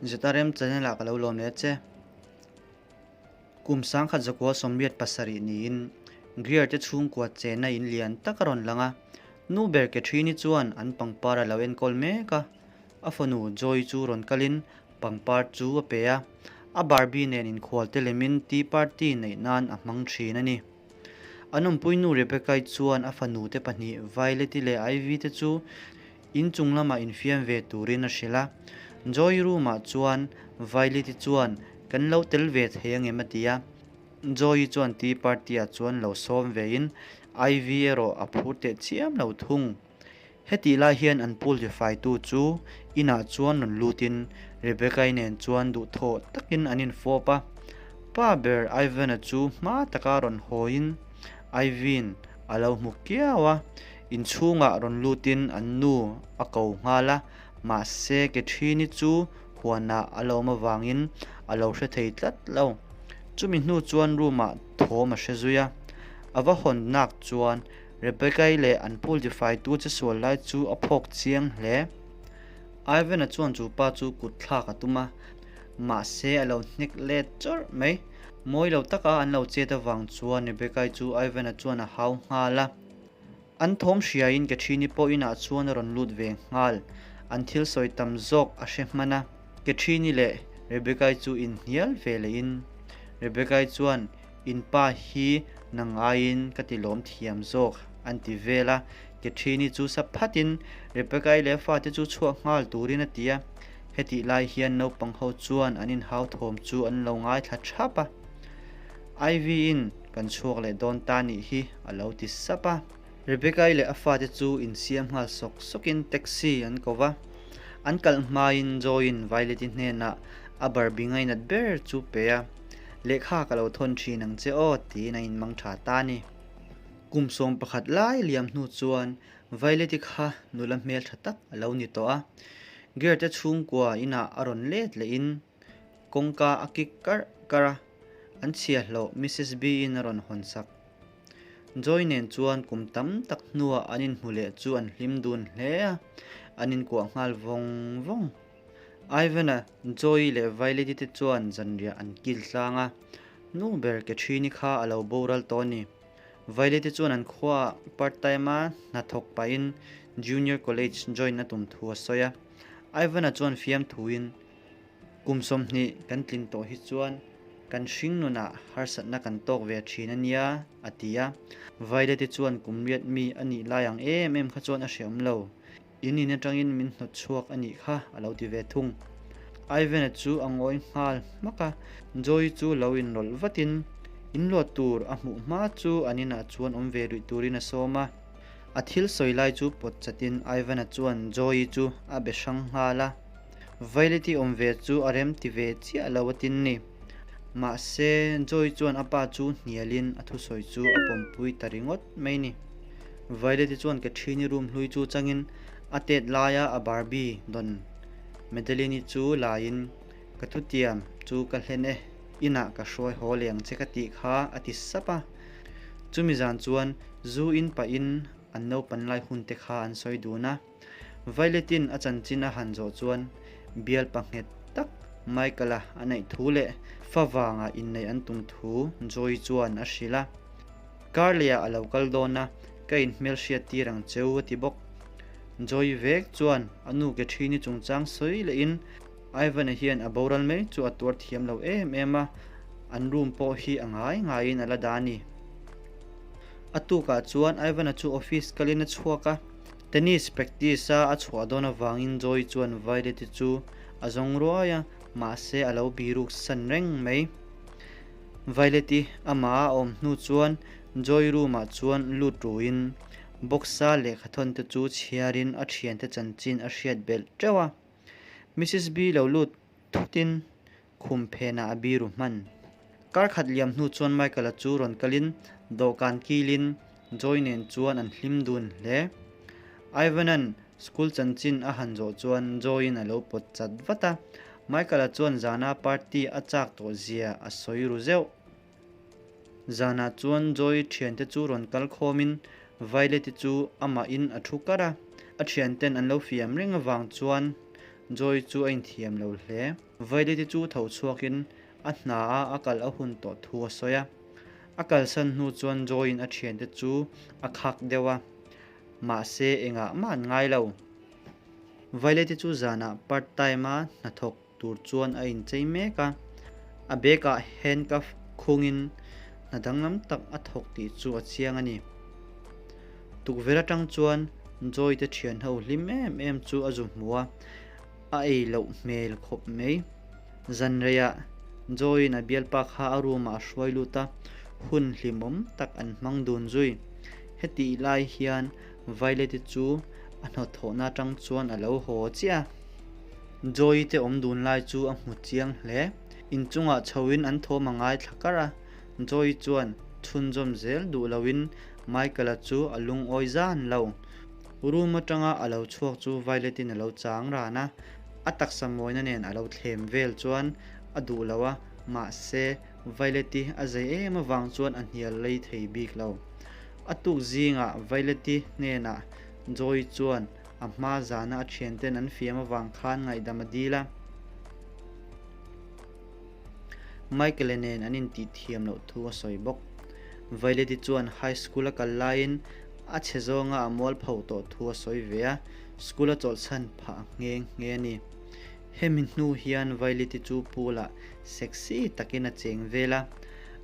ZRM channel ah ka lo lawm leh che. Kum 1987 niin Greer te chhungkua chenna in lian tak a rawn lang a, nu ber Catherine-i chuan an pangpar a lo enkawl mek a, a fanu Joy chu rawn kalin pangpar chu a pe a, a Barbie nen inkhual te lemin tea party neih nan a hmang thin a ni. An awmpuinu Rebecca-i chuan a fanu te pahnih Violet-i leh Ivy te chu In chung lamah infiam ve turin a hrilh a. Joy room-ah chuan Violet-i chuan kan lo tel ve thei angem a ti a. Joy-i chuan tea party-ah chuan lo sawm vein Ivy erawh a phur teh chiam lo thung. Hetih lai hian an pool tifaitu chu inah chuan rawn lutin Rebecca-i nen chuan duhthawh takin an infawp a. Pa ber Ivan-a chu hma taka rawn hawiin Ivy-in a lo hmu kiau a. Inchhungah rawn lutin an nu a ko nghal a, mahse Catherine-i chu huanah a lo awm avangin a lo hre thei tlat lo. Chumi hnu chuan room-ah thawm a hre zui a, a va hawn nak chuan Rebecca-i leh an pool tifaitu che sual lai chu a phawk chiang hle. Ivan-a chuan chu pa chu kut thlak a tum a, mahse a lo hnek let chawrh mai. Mawi lo taka an lo chet avang chuan Rebecca-i chu Ivan-a chuan a hau nghal a. An thawm hriain Catherine-i pawh inah chuan a rawn lut ve nghal. An thil sawi tam zawk a hre hman a. Catherine-i leh Rebecca-i chu inhnial ve lehin Rebecca-i chuan, In pa hi nang aiin ka ti lawm thiam zawk an ti vel a. Catherine-i chu sa phatin Rebecca-i leh a fate chu chhuak nghal turin a ti a. Hetih lai hian naupang ho chuan an inhau thawm chu an lo ngaithla thap a. Ivy-in Kan chhuak leh dawn ta nih hi a lo ti sap a. Rebecca-i leh a fate chu insiam nghal sawk sawkin taxi an ko va. An kalh hmain Joy-in Violet-i hnenah a Barbie ngainat ber chu pe a, Lehkha ka lo thawn thin ang che aw tiin a inmang tha ta a ni. Kum 11 lai liam hnu chuan Violet-i kha nula hmeltha tak a lo ni tawh a. Gere-te chhungkua inah a rawn let lehin Kawngka a kik karh karh a, an chhiahhlawh Missus B-in a rawn hawn sak. Joy nen chuan kum tam tak hnuah an inhmu leh chu an hlim dun hle a, an inkuah nghal vawng vawng. Ivan-a, Joy-i leh Violet-i te chuan zanriah an kil tlang a, nu ber Catherine-i kha a lo boral tawh a ni. Violet-i chuan an khuaah part-time-a hna thawk pahin Junior College join a tum thu a sawi a, Ivan-a chuan fiamthuin, Kum 20 kan tlin tawh hi chuan kan hring nunah harsatna kan tawk ve thin a nia, a ti a. Violet-i chuan kum riat mi a nih lai ang em em kha chuan a hreawm lo. In in atangin min hnawt chhuak a nih kha, a lo ti ve thung. Ivan-a chu a ngawi nghal hmak a, Joy chu lo inrawlh vatin inluah tur a hmuh hma chu an inah chuan awm ve rih turin a sawm a. A thil sawi lai chu pawt chatin Ivan-a chuan Joy-i chu a be hrang nghal a. Violet-i awm ve chu a rem ti ve chiah lo a tin ni. Mahse, Joy chuan a pa chu hnialin a thusawi chu a pawmpui ta ringawt mai ni. Violet-i chuan Catherine-i room hlui chu changin a tet laia a Barbie dawn Madeline-i chu laiin, Ka thutiam chu ka hlen e, inah ka hruai haw leh ang che ka tih kha a ti sap a. Chumi zan chuan zu in pahin an naupan lai hun te kha an sawi dun a. Violet-in a chanchin a han zawh chuan bial panghet tak Michael-a a neih thu leh fa vanga inneih an tum thu Joy chuan a hrilh a. Carley-ah a lo kal dawn a, ka inhmelhriat tir ang cheu a ti bawk. Joy vek chuan a nu Catherine-i chungchang sawi lehin Ivan-a hian a boral mai chu a tuar thiam lo em em a, an room pawh hi a ngai ngaiin a la dah a ni. A tukah chuan Ivan-a chu office kalin a chhuak a. Tennis practice a a chhuah dawn avangin Joy chuan Violet-i chu a zawng ruai a, mahse a lo biruk san reng mai. Violet-i amah a awm hnu chuan Joy room-ah chuan lut ruin box-a lehkhathawn te chu chhiarin a thiante chanchin a hriat belh teuh a. Missus B lo lut thutin khum phenah a biru hman. Kar khat liam hnu chuan Michael-a chu rawn kalin dawhkan kilin Joy nen chuan an hlim dun hle. Ivan-a'n school chanchin a han zawh chuan Joy-in a lo pawt chat vat a, Michael-a chuan zana party a chak tawh zia a sawi ru zeuh. Zanah chuan Joy thiante chu rawn kal khawmin Violet-i chu amahin a thu kar a, a thianten an lo fiam reng avang chuan. Joy chu a inthiam lo hle. Violet-i chu tho chhuakin a hna a a kal a hun tawh thu a sawi a. A kalsan hnu chuan Joy-in a thiante chu a khak deuh a, mahse engah mah an ngai lo. Violet-i chu zanah part time-a hnathawk tur chuan a inchei mek a, a bag-ah handcuff khungin hna danglam tak a thawk tih chu a chiang a ni. Tukverh atang chuan Joy te thianho hlim em em chu a zu hmu a, a ei loh hmel khawp mai. Zan reiah Joy-in a bialpa kha a room-ah a hruai lut a, hun hlimawm tak an hmang dun zui. Hetih lai hian Violet-i chu a hnawthawhna atang chuan a lo haw chiah a. Joy-i te awm dun lai chu a hmu chiang hle. Inchungah chhoin an thawm a ngaithla kar a, Joy-i chuan chhunzawm zel duh loin Michael-a chu a lungawi zan lo. Room atanga a lo chhuak chu Violet-in a lo chang ran a, a taksa mawina nen a lo thlem vel chuan a duh lo a, mahse Violet-i a zei em avang chuan a hnial lei thei bik lo. A tuk zingah Violet-i hnenah Joy chuan a hma zana a thianten an fiam avang khan ngaihdam a dil a, Michael-a nen an intih thiam loh thu a sawi bawk. Violet-i chuan high school a kal laiin a chhe zawnga a mualpho tawh thu a sawi ve a, school a chawlhsan phah nghe nghe a ni. Hemi hnu hian Violet-i chu pool-ah sexy takin a cheng vel a,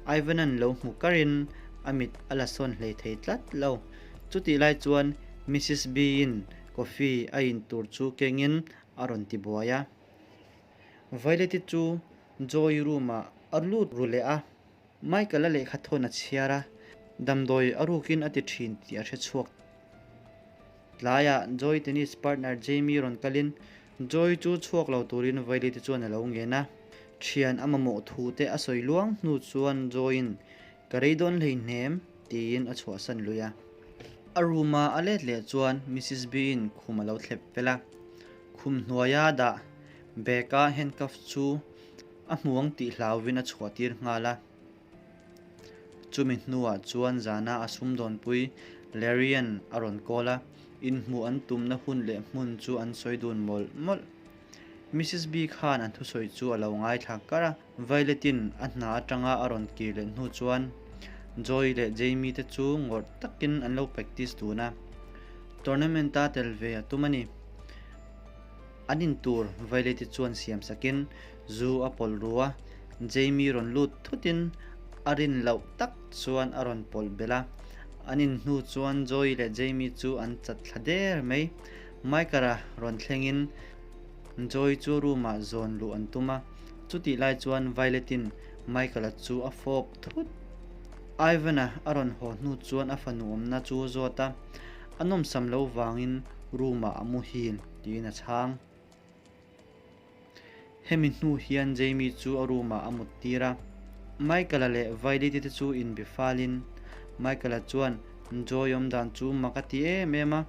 Ivan-a'n lo hmu karin a mit a la sawn hlei thei tlat lo. Chutih lai chuan Missus B-in coffee a in tur chu kengin a rawn ti buai a. Violet-i chu Joy room-ah a lut ru leh a, Michael-a lehkha thawn a chhiar a, damdawi a rukin a ti thin tih a hre chhuak. Tlaiah Joy tennis partner Jamie rawn kalin Joy chu chhuak lo turin Violet-i chuan a lo ngen a, thian a mamawh thu te a sawi luang hnu chuan Joy-in Ka rei dawn hleihnem tiin a chhuahsan lui a. A room-a a let leh chuan Missus B-in khum a lo thlep fel a, khum hnuaia dah bag-a handcuff chu a hmu ang tih hlauvin a chhuah tir nghal a. Chumi hnuah chuan zana a sumdawnpui Larry-a'n a rawn call a, inhmuh an tumna hun leh hmun chu an sawi dun mawlh mawlh. Missus B khan an thusawi chu a lo ngaithla kar a, Violet-in a hna atanga a rawn kir leh hnu chuan Joy leh Jamie te chu ngawrh takin an lo practice dun a, tournament-a tel ve a tum a ni. An in tur Violet-i chuan siam sakin zu a pawlh ru a, Jamie rawn lut thutin a rin loh tak chuan a rawn pawlh belh a. An in hnu chuan Joy leh Jamie chu an chat thla der mai. Michael-a rawn thlengin Joy chu room-ah zawn luh an tum a, chutih lai chuan Violet-in Michael-a chu a fawp thut. Ivan-a a rawn haw hnu chuan a fanu awmna chu a zawt a, a nawmsam lo vangin room-ah a muhil tiin a chhang. Hemi hnu hian Jamie chu a room-ah a mut tir a, Michael-a leh Violet-i te chu inbe falin Michael-a chuan Joy awm dan chu mak a ti em em a,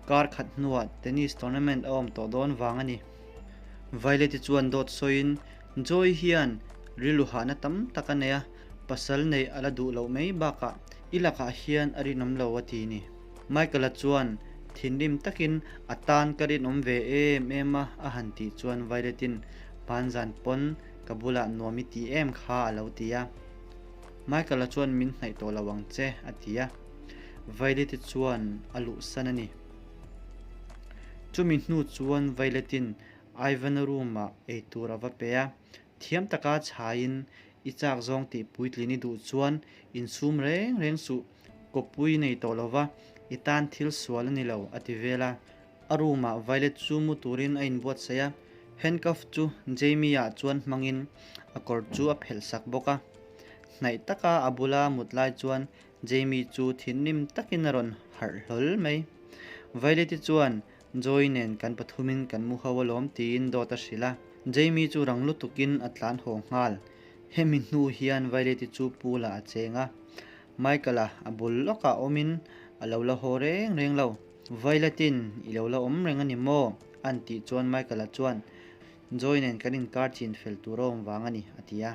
Kar khat hnuah tennis tournament a awm tawh dawn vang a ni. Violet-i chuan dawt sawiin Joy hian rilru hahna tam tak a nei a, pasal neih a la duh loh mai bakah i lakah hian a rinawm lo a ti ni. Michael-a chuan thinrim takin a tan ka rinawm ve em em a a han tih chuan Violet-in hmanzan pawn ka bulah nuam i ti em kha a lo ti a. Michael-a chuan min hnaih tawh lo ang che a ti a. Violet-i chuan a luhsan a ni. Chumi hnu chuan Violet-in Ivan-a room-ah eitur a va pe a, thiam taka chhaiin i chak zawng tih puitlin i duh chuan insum reng reng suh, kawppui nei tawh lova i tan thil sual a ni lo a ti vel a. A room-ah Violet chu mu turin a inbuatsaih a, handcuff chu Jamie-ah chuan hmangin a kawr chu a phelh sak bawk a. Hnaih taka a bula mut lai chuan Jamie chu thinrim takin a rawn harh hlawl mai. Violet-i chuan Joy nen kan pathumin kan mu ho alawm tiin dawt a hrilh a. Jamie chu rang lutukin a tlan haw nghal. Hemi hnu hian Violet-i chu pool-ah a cheng a. Michael-a a bul lawkah awmin a lo la haw reng reng lo. Violet-in i lo la awm reng a ni maw? A'n tih chuan Michael-a chuan Joy nen kan inkar chin fel tur a awm vang a ni a ti a.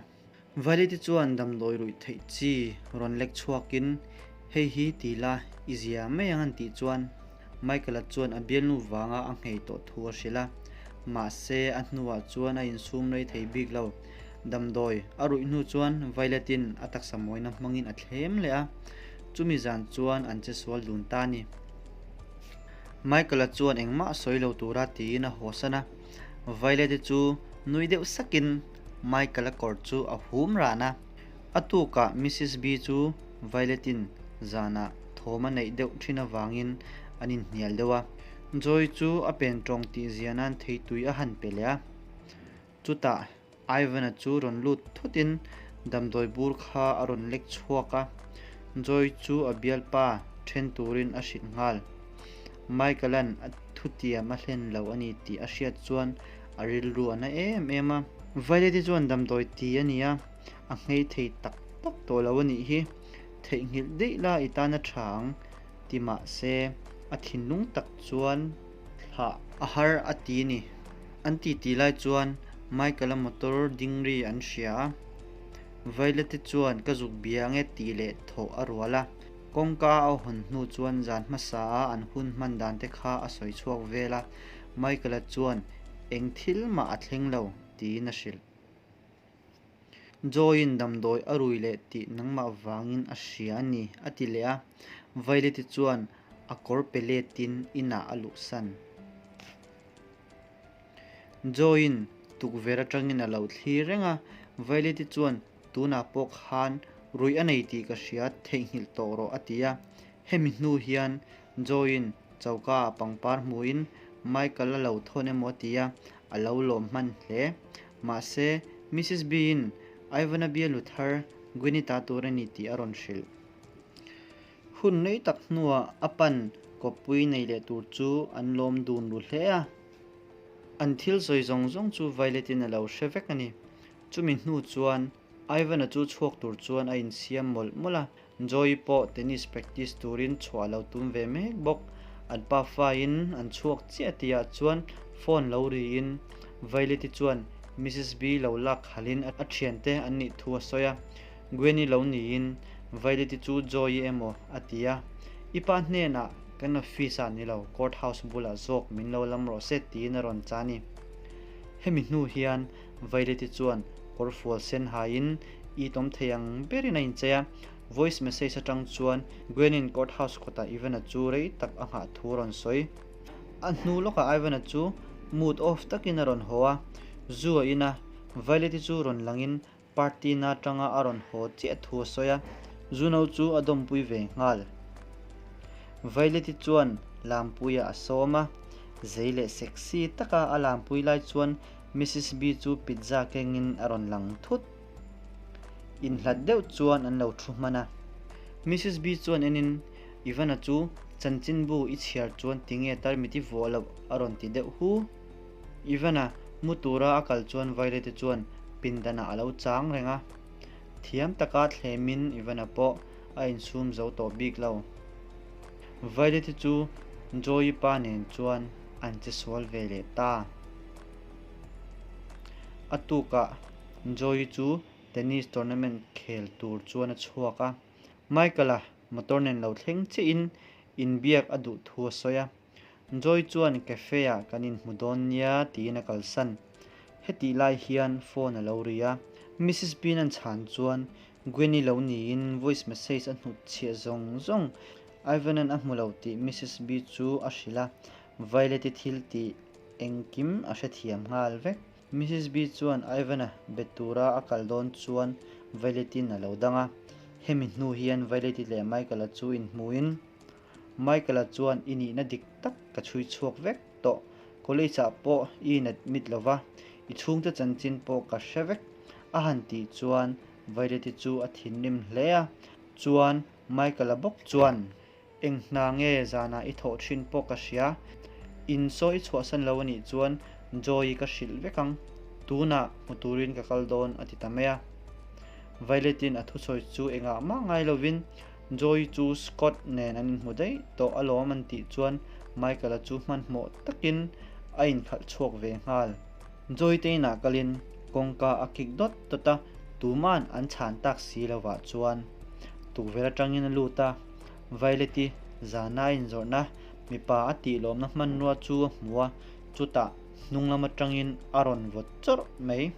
Violet-i chuan damdawi ruih theih chi rawn lek chhuakin, Hei hi ti la, i zia mai ang an tih chuan Michael-a chuan a bialnu vanga a nghei tawh thu a hrilh a. Mahse, a hnuah chuan a insum rei thei bik lo. Damdawi a ruih hnu chuan Violet-in a taksa mawina hmangin a thlem leh a, chumi zan chuan an che sual dun ta a ni. Michael-a chuan engmah sawi lo tura tiin a hawsan a, Violet-i chu nui deuh sakin Michael-a kawr chu a hum ran a. A tukah Missus B chu Violet-in zanah thawm a neih deuh thin avangin an inhnial deuh a. Joy chu a pen tawng tih zia nan theitui a han pe leh a. Chutah Ivan-a chu rawn lut thutin damdawi bur kha a rawn lek chhuak a, Joy chu a bialpa then turin a hrilh nghal. Michael-a'n a thutiam a hlen lo a ni tih a hriat chuan a rilru a na em em a. Violet-i chuan damdawi ti a ni a, a nghei thei tak tak tawh lo a nih hi. Theihnghilh daih la i tan a tha ang ti mah se a thinlung tak chuan thlah a har a ti a ni. An titi lai chuan Michael-a motor ding ri an hria a, Violet-i chuan ka zuk bia ange tih leh thawh a rual a. Kawngka a hawn hnu chuan zan hmasa a an hun hman dan te kha a sawi chhuak vel a, Michael-a chuan eng thil mah a thleng lo tiin a hrilh. Joy-in damdawi a rui leh tih nangmah vangin a hria a ni, a ti leh a. Violet-i chuan a kawr pe letin inah a luhsan. Joy-in tukverh atangin a lo thlir reng a, Violet-i chuan tunah pawh khan ruih a nei tih ka hria, theihnghilh tawh rawh a ti a. Hemi hnu hian Joy-in choka ah pangpar hmuhin Michael a lo thawn emaw a ti a, a lo lawm hman hle. Mahse, Missus B-in Ivan-a bialu thar Gwyneth ta tur a ni tih a rawn hrilh. Hun rei tak hnuah a pan kawppui nei leh tur chu an lawm dun ru hle a. An thil sawi zawng zawng chu Violet-in a lo hre vek a ni. Chumi hnu chuan Ivan-a chu chhuak tur chuan a insiam mawlh mawlh a, Joey pawh tennis practice turin chhuah a lo tum ve mek bawk. An pa faiin an chhuak chiah tihah chuan phone lo riin Violet-i chuan Missus B lo lak khalhin a thiante an nih thu a sawi a. Gwen-i lo niin Violet-i chu Joey emaw a ti a, I pa hnenah kan office-ah ni lo court house bulah zawk min lo lam rawh se tiin a rawn cha ni. Hemi hnu hian Violet-i chuan kawrfual sen haiin it awm thei ang berin a inchei a, voice message atang chuan Gwen-in court house kawtah Ivan-a chu rei tak a nghah thu a rawn sawi. A hnu lawkah Ivan-a chu mood off takin a rawn haw a, zu a in a, Violet-i chu rawn langin party na atanga a rawn haw chiah thu a sawi a, Zuno chu a dawmpui ve nghal. Violet-i chuan Lampuia a sawm a, zei leh sexy taka a lampui lai chuan Missus B chu pizza kengin a rawn lang thut. Inhlat deuh chuan an lo thu hman a. Missus B chuan enin, Ivana chu chanchinbu i chhiar chuan tinge tarmit i vuah loh a rawn ti deuh hu. Ivana mu tura a kal chuan Violet-i chuan pindanah a lo chang reng a. Thiam taka thlemin Ivana pawh a insum zo tawh bik lo. Violet-i chu Joey pa nen chuan an che sual ve leh ta. A tukah Joey chu tennis tournament khel tur chuan a chhuak a. Michael-a motor nen lo thleng chiahin inbiak a duh thu a sawi a. Joy chuan cafe-ah kan inhmu dawn nia tiin a kalsan. Hetih lai hian phone a lo ri a. Missus Bean-a'n chhan chuan Gwen-i lo niin voice message a hnut chhiah zawng zawng. Ivan-a'n a hmu lo tih Missus B chu a hrilh a, Violet-i thil tih engkim a hrethiam nghal vek. Missus B chuan Ivan-a be tura a kal dawn chuan Violet-in a lo dang a. Hemi hnu hian Violet-i leh Michael-a chu inhmuin Michael-a chuan i nihna dik tak ka chhui chhuak vek tawh. College-ah pawh i inadmit lo va, i chhungte chanchin pawh ka hre vek a han tih chuan Violet-i chu a thinrim hle a. Chuan Michael-a bawk chuan, Eng hna nge zanah i thawh thin pawh ka hria. In saw i chhuahsan lo a nih chuan Joy-i ka hrilh vek ang. Tunah hmu turin ka kal dawn a ti ta mai a. Violet-in a thusawi chu engah mah ngai lovin Joy chu Scott nen an inhmu daih tawh alawm an tih chuan Michael-a chu hmanhmawh takin a inkhalh chhuak ve nghal. Joy te inah kalin kawngka a kik dawt dawt a, tuma'n an chhan tak si lovah chuan tukverh atangin a lut a, Violet-i zana a inzawrhna mipa a tih lawmna hmanrua chu a hmu a, chutah. Hnung lam atangin a rawn vawt chawrh mai.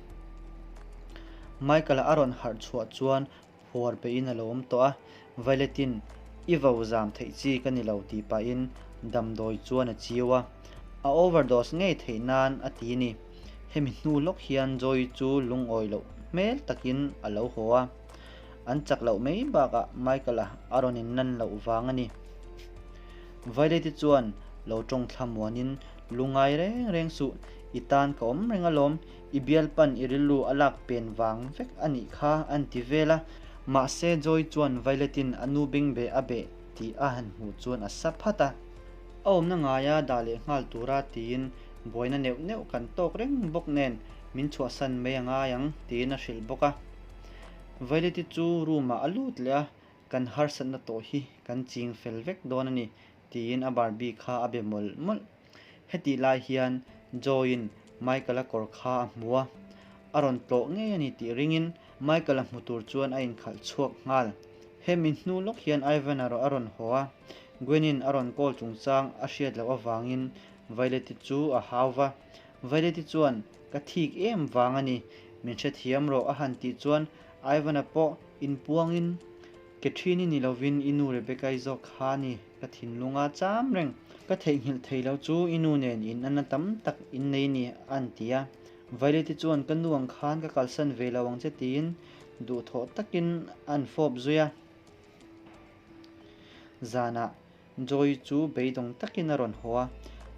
Michael-a a rawn harh chhuah chuan phuar beihin a lo awm tawh a, Violet-in i vo zam theih chi ka ni lo tih pahin damdawi chuan a chiu a, a overdose ngei theih nan a ti ni. Hemi hnu lawk hian Joy chu lungawi loh hmel takin a lo haw a, an chak loh mai bakah Michael-a a rawn inlan loh vang a ni. Violet-i chuan lo tawng thlamuanin lungai reng reng suh, i tan ka awm reng alawm, I bialpan i rilru a lak pen vang vek a nih kha an ti vel a, mahse Joy chuan Violet-in a nu bengbeh a beh tih a han hmuh chuan a sa phat a. A awmna ngaia dah leh nghal tura tiin buaina neuh neuh kan tawk reng bawk nen min chhuahsan mai a ngai ang tiin a hrilh bawk a. Violet-i chu room-ah a lut leh a, kan harsatna tawh hi kan ching fel vek dawn a ni tiin a Barbie kha a be mawlh mawlh. Hetih lai hian Joy-in Michael-a kawr kha a hmu a, a rawn tlawh ngei a ni tih ringin Michael-a hmu tur chuan a inkhalh chhuak nghal. Hemi hnu lawk hian Ivan-a a rawn haw a, Gwen-in a rawn call chungchang a hriat loh avangin Violet-i chu a hau va. Violet-i chuan, Ka thik em vang a ni, min hrethiam rawh a han tih chuan Ivan-a pawh inpuangin, Catherine-i ni lovin i nu Rebecca-i zawk kha a ni. Ka thinlunga cham reng. Ka theihnghilh thei lo chu i nu nen in anna tam tak in nei ni a an ti a. Violet-i chuan ka nu ang khan ka kalsan ve lo ang che tiin duhthawh takin a an fawp zui a. Zanah Joy chu beidawng takin a rawn haw a,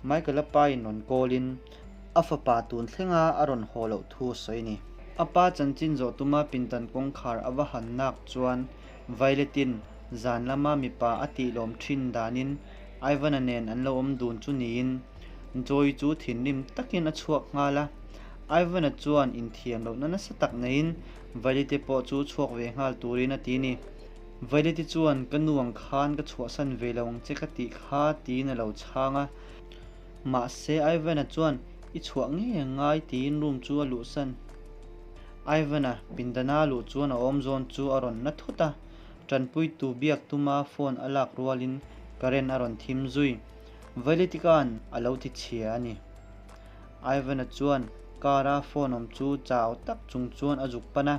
Michael-a pa in rawn call in a fapa tun thlenga a rawn haw loh thu a sawi a ni. A pa chanchin zawh tuma pindan kawngkhar a va han nak chuan Violet-in zan lama mipa a tihlawm thin danin Ivan-a nen an lo awm dun chu niin Joy chu thinrim takin a chhuak nghal a. Ivan-a chuan inthiam lohna nasa tak neiin Violet-i pawh chu chhuak ve nghal turin a ti ni. Violet-i chuan ka nu ang khan ka chhuahsan ve lo ang che ka tih kha tiin a lo chhang a. Mahse Ivan-a chuan i chhuah ngei ang ngai tiin room chu a luhsan. Ivan-a pindana luh chuan a awm zawn chu a rawn na thut a, tanpuitu biak tuma phone a lak rualin current a rawn thim zui. Violet-i-ka'n a lo ti chhia a ni. Ivan-a chuan car-a phone awm chu chau tak chung chuan a zuk pan a,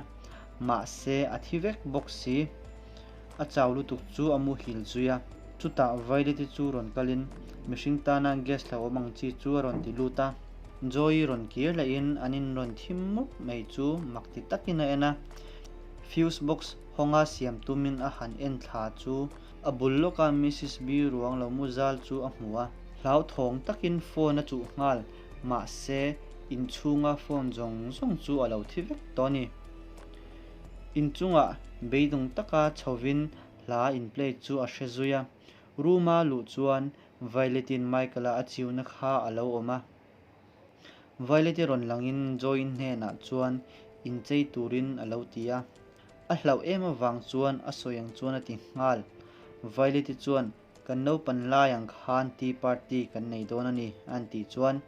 mahse a thi vek bawk si. A chau lutuk chu a muhil zui a, chutah Violet-i chu rawn kalin mihring tana gas hlauhawm ang chi chu a rawn ti lut a. Joy-i rawn kir lehin an in rawn thim mup mai chu mak ti takin a en a, fuse box hawnga siam tumin a han en thla chu a bul lawka Missus B ruang lo mu zal chu a hmu a. Hlauthawng takin phone a chuh nghal, mahse inchhunga phone zawng zawng chu a lo thi vek tawh a ni. Inchungah beidawng taka chhovin hla in play chu a hre zui a, room-a luh chuan Violet-in Michael-a a chiuna kha a lo awm a. Violet-i rawn langin Joy-i hnenah chuan inchei turin a lo ti a. A hlauh em avang chuan a sawi ang chuan a ti nghal. Violet-i chuan, Kan naupan lai ang khan tea party kan nei dawn a ni, a han tih chuan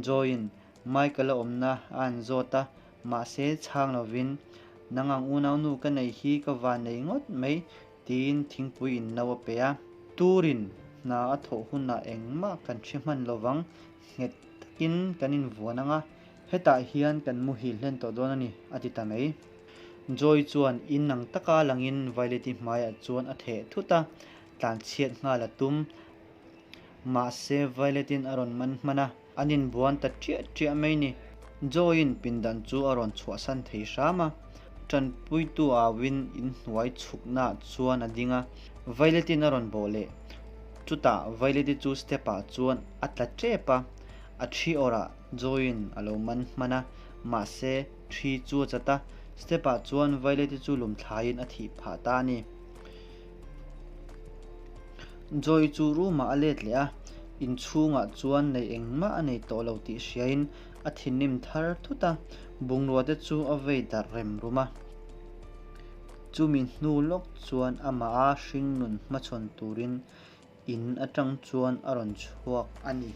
Joy-in Michael-a awmna a han zawt a, mahse chhang lovin, Nang ang unaunu ka nei hi ka van nei ngawt mai, tiin thingpui in no a pe a. Turin hna a thawh hunah engmah kan hre hman lovang, nghet takin kan invuan ang a, hetah hian kan muhil hlen tawh dawn a ni, a ti ta mai. Joy chuan in ang taka langin Violet-i hmaiah chuan a theh thut a, tlanchhiat nghal a tum. Mahse Violet-in a rawn man hman a, an inbuan ta ṭiah ṭiah mai ni. Joy-in pindan chu a rawn chhuahsan thei hram a, ṭanpuitu auin inhnuai chhuknaah chuan a ding a, Violet-in a rawn bawh leh. Chutah Violet-i chu step-ah chuan a tla ṭep a, a ṭhi awrah Joy-in a lo man hman a, mahse ṭhi chu a chat a, step-ah chuan Violet-i chu lum thlaiin a thih phah ta a ni. Joy chu room-ah a let leh a, inchhungah chuan nei engmah a nei tawh lo tih hriain a thinrim thar thut a, bungrua te chu a vei darh rem rum a. Chumi hnu lawk chuan amah a hringnun hmachhawn turin in atang chuan a rawn chhuak a ni.